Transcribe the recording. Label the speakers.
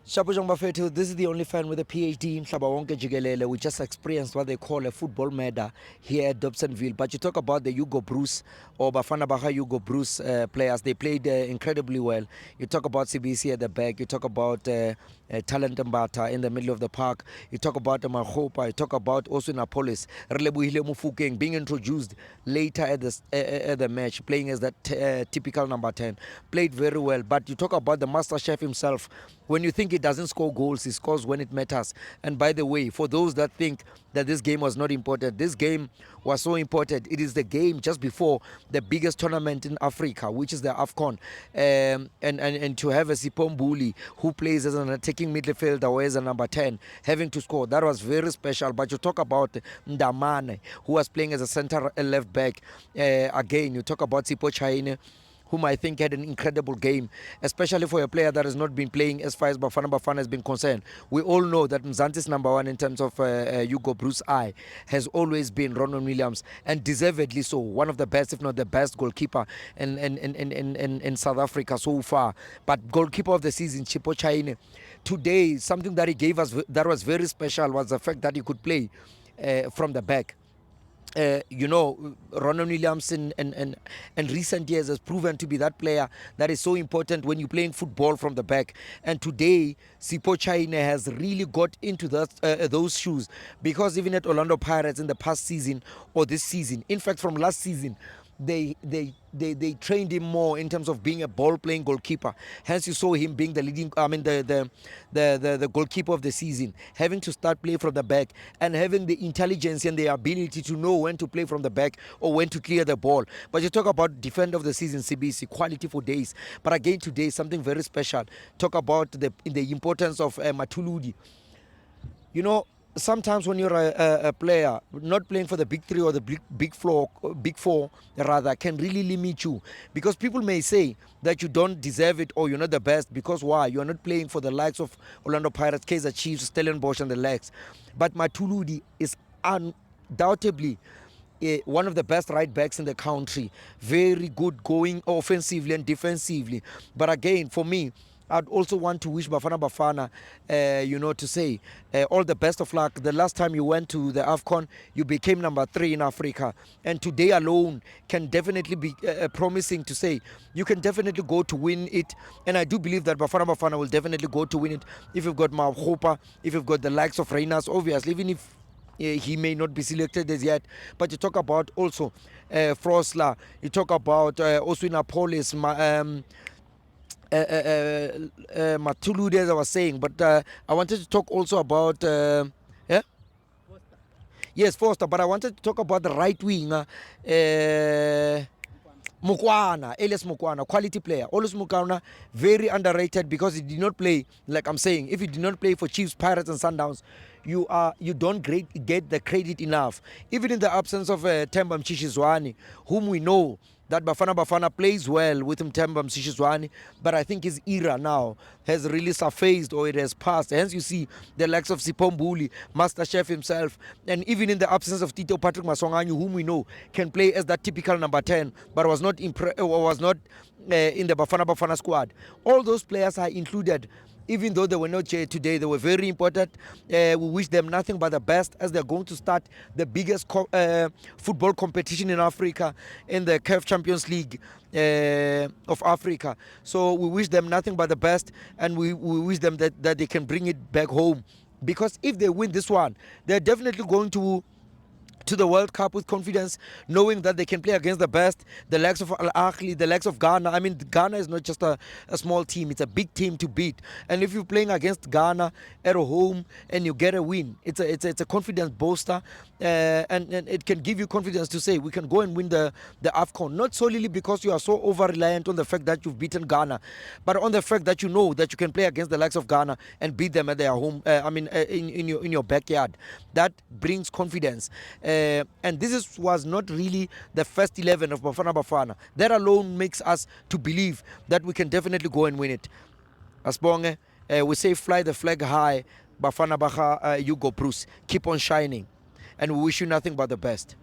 Speaker 1: Sharp bafethu, this is the only fan with a PhD in mhlaba wonke jikelele. We just experienced what they call a football murder here at Dobsonville. But you talk about the Hugo Broos or Bafana Baha Hugo Broos players, they played incredibly well. You talk about CBC at the back, you talk about Talent Mbata in the middle of the park, you talk about Makgopa, you talk about Oswin Appollis, Relebohile Mofokeng being introduced later at the match, playing as that typical number 10, played very well. But you talk about the master chef himself, when you think he doesn't score goals, he scores when it matters. And by the way, for those that think that this game was not important, this game was so important. It is the game just before the biggest tournament in Africa, which is the AFCON. And to have a Sipho Mbuli who plays as an attacking midfielder or as a number 10, having to score, that was very special. But you talk about Ndamane, who was playing as a center left back. Again, you talk about Sipho Chaine, whom I think had an incredible game, especially for a player that has not been playing as far as Bafana Bafana has been concerned. We all know that Mzansi's number one in terms of Hugo Broos eye has always been Ronwen Williams, and deservedly so, one of the best, if not the best goalkeeper in South Africa so far. But goalkeeper of the season, Chipo Chaine, today, something that he gave us that was very special was the fact that he could play from the back. Ronwen Williams in recent years has proven to be that player that is so important when you're playing football from the back. And today, Sipho Chaine has really got into those shoes, because even at Orlando Pirates in the past season or this season, in fact, from last season, they trained him more in terms of being a ball playing goalkeeper. Hence, you saw him being the leading, I mean, the goalkeeper of the season, having to start play from the back and having the intelligence and the ability to know when to play from the back or when to clear the ball. But you talk about defender of the season, CBC, quality for days. But again, today, something very special. Talk about the importance of Matuludi. Sometimes when you're a player not playing for the big three or the big four rather, can really limit you, because people may say that you don't deserve it or you're not the best, because why? You're not playing for the likes of Orlando Pirates, Kaizer Chiefs, Stellenbosch and the likes. But Matuludi is undoubtedly one of the best right backs in the country. Very good going offensively and defensively. But again, for me, I'd also want to wish Bafana Bafana, to say all the best of luck. The last time you went to the AFCON, you became number 3 in Africa. And today alone can definitely be promising to say you can definitely go to win it. And I do believe that Bafana Bafana will definitely go to win it. If you've got Makgopa, if you've got the likes of Rayners, obviously, even if he may not be selected as yet. But you talk about also Frosler, you talk about Oswin Appollis, Matuludi, as I was saying. But I wanted to talk also about, yeah? Yes, Foster. But I wanted to talk about the right wing, Mokwana, Elias Mokwana, quality player. Elias Mokwana, very underrated because he did not play, like I'm saying, if he did not play for Chiefs, Pirates and Sundowns, you don't get the credit enough. Even in the absence of Themba Mshishi Zwane, whom we know that Bafana Bafana plays well with Themba Mshishi Zwane, but I think his era now has really surfaced, or it has passed. Hence you see the likes of Sipho Mbuli, Master Chef himself, and even in the absence of Tito Patrick Maswanganyi, whom we know can play as that typical number 10, but was not in the Bafana Bafana squad. All those players are included. Even though they were not here today, they were very important. We wish them nothing but the best as they're going to start the biggest football competition in Africa, in the CAF Champions League of Africa. So we wish them nothing but the best, and we wish them that they can bring it back home. Because if they win this one, they're definitely going to the World Cup with confidence, knowing that they can play against the best, the likes of Al Ahly, the likes of Ghana. Ghana is not just a small team, it's a big team to beat. And if you're playing against Ghana at home and you get a win, it's a confidence booster, and it can give you confidence to say we can go and win the AFCON. Not solely because you are so over-reliant on the fact that you've beaten Ghana, but on the fact that you know that you can play against the likes of Ghana and beat them at their home, I mean, in your backyard. That brings confidence. And this was not really the first 11 of Bafana Bafana. That alone makes us to believe that we can definitely go and win it. Asibonge, we say fly the flag high, Bafana Baha, Hugo Broos. Keep on shining. And we wish you nothing but the best.